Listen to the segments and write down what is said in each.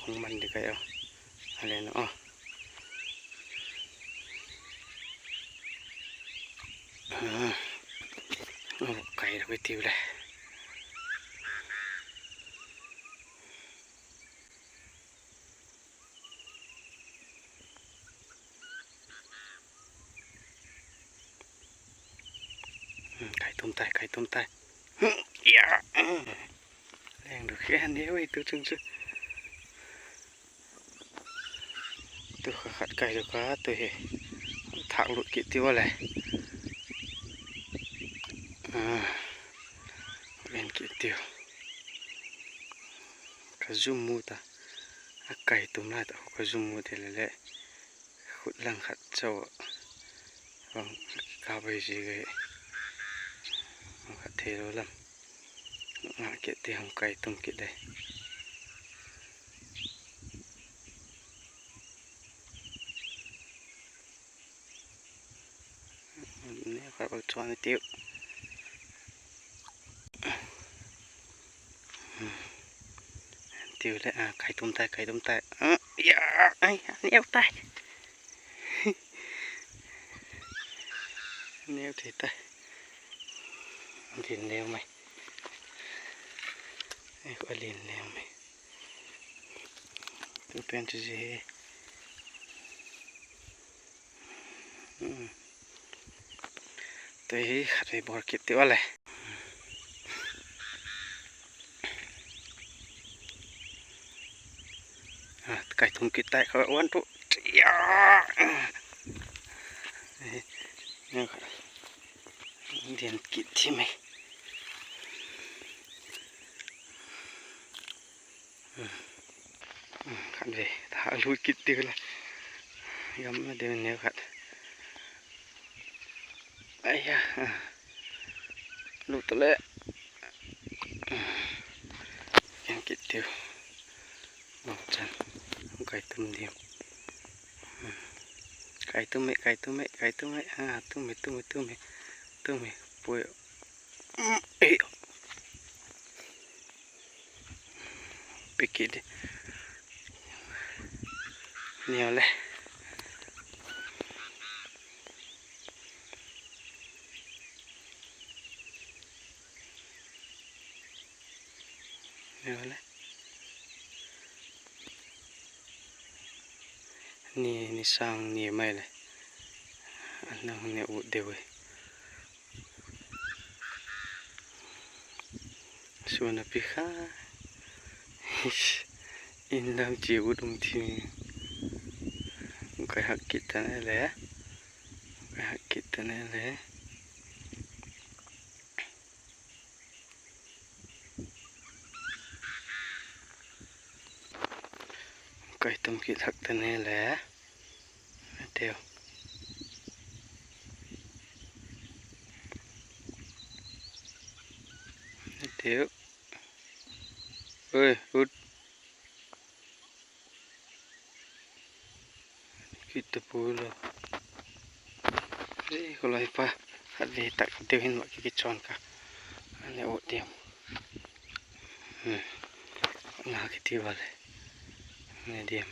ຂອງມັນເດີໄກ່ເອົາ ຫັ້ນແຫຼະເນາະ. ເອີ ເອົາໄກ່ລະໄປຕິວແຫຼະ. ອືມ ໄກ່ຕົມຕາຍ ໄກ່ຕົມຕາຍ. ເອີ ແລງດູແຄ່ນນີ້ເວີຍ ໂຕຈັ່ງຊຶ ໂຕຂາດໄກ່ໂຕຂາດໂຕເຮ ຖາກຫຼຸດກິດຕິວະແຫຼະ. ອາ ແມ່ນກິດຕິວ ກະຊຸມໝູຕາ ອາ ໄກ່ຕົມຫຼາຍຕາ ກະຊຸມໝູເດແຫຼະ. ຂຸດຫຼັງຂັດເຈົ້າ ຫວັງກາໄປຊິເກ ຫວັງຂັດເທໂລລຳ ງະເກະເຕຂອງໄກ່ຕົມກິດໄດ້. ນີ້ຂ້ອຍເບິ່ງຊ່ອນຕິວ ຕິວແລ້ວ ອາ ໄກ່ຕົມຕາຍ ໄກ່ຕົມຕາຍ. ເອີ ຢ່າ ໄອ້ ແນວຕາຍ ແນວທີ່ຕາຍ ຫຼິ້ນແນວໃໝ່ ໃຫ້ຂ້ອຍຫຼິ້ນແນວໃໝ່ ໂຕເປັນຈັ່ງຊີ້. ອືມ ໂຕເຮ ຂັດໄປບໍ່ກິດຕິວະແຫຼະ. ອາ ໄກ່ຕົມກິດຕາຍ ເຂົາອ້ວນໂຕ ດຽນກິດທີ່ແມ່ ອືມ ອືມ ຂັດເວ ຖ້າລູດກິດຕິວລະ ຍອມມາເດີແນວຂັດ ໄອ້ຍາ ລູດໂຕແລກ ອືມ ແກງກິດຕິວ ບອກຈັນ ໄກ່ຕຸ້ມດຽວ ອືມ ໄກ່ຕຸ້ມເມ ໄກ່ຕຸ້ມເມ ໄກ່ຕຸ້ມເມ ອາ ຕຸ້ມເມ ຕຸ້ມເມ ຕຸ້ມເມ ຕຸ້ມເມ ປຸ້ຍ ອືມ ເອີ ໄປກິນແນວແລະ ແນວແລະ ນີ້ ນີ້ສ້າງນີ້ໃໝ່ແລະ ອັນນັ້ນແນວອຸດເດເວີຍ. ສວນອະປີຄາ ອິນດຳຈີອຸດອຸມທີ ໄກ່ຮັກກິດຕາແນ່ແຫຼະ ໄກ່ຮັກກິດຕາແນ່ແຫຼະ ໄກ່ຕົ້ມກິດຮັກຕາແນ່ແຫຼະ. ແມ່ນເຕີວ ແມ່ນເຕີວ ເອີຍ ອຸດ ກິດຕະປູເລີຍ ເອີຍ ກໍລອຍປາ ຮັດເວຕັກເຕີວ ເຫັນບໍ່ ກິດຈອນກະ ອັນນີ້ໂອດຽມ ອືມ ງາກິດຕິວະເລີຍ ນີ້ດຽມ.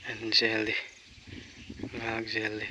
ແອນເຈລີ ງາກເຈລີ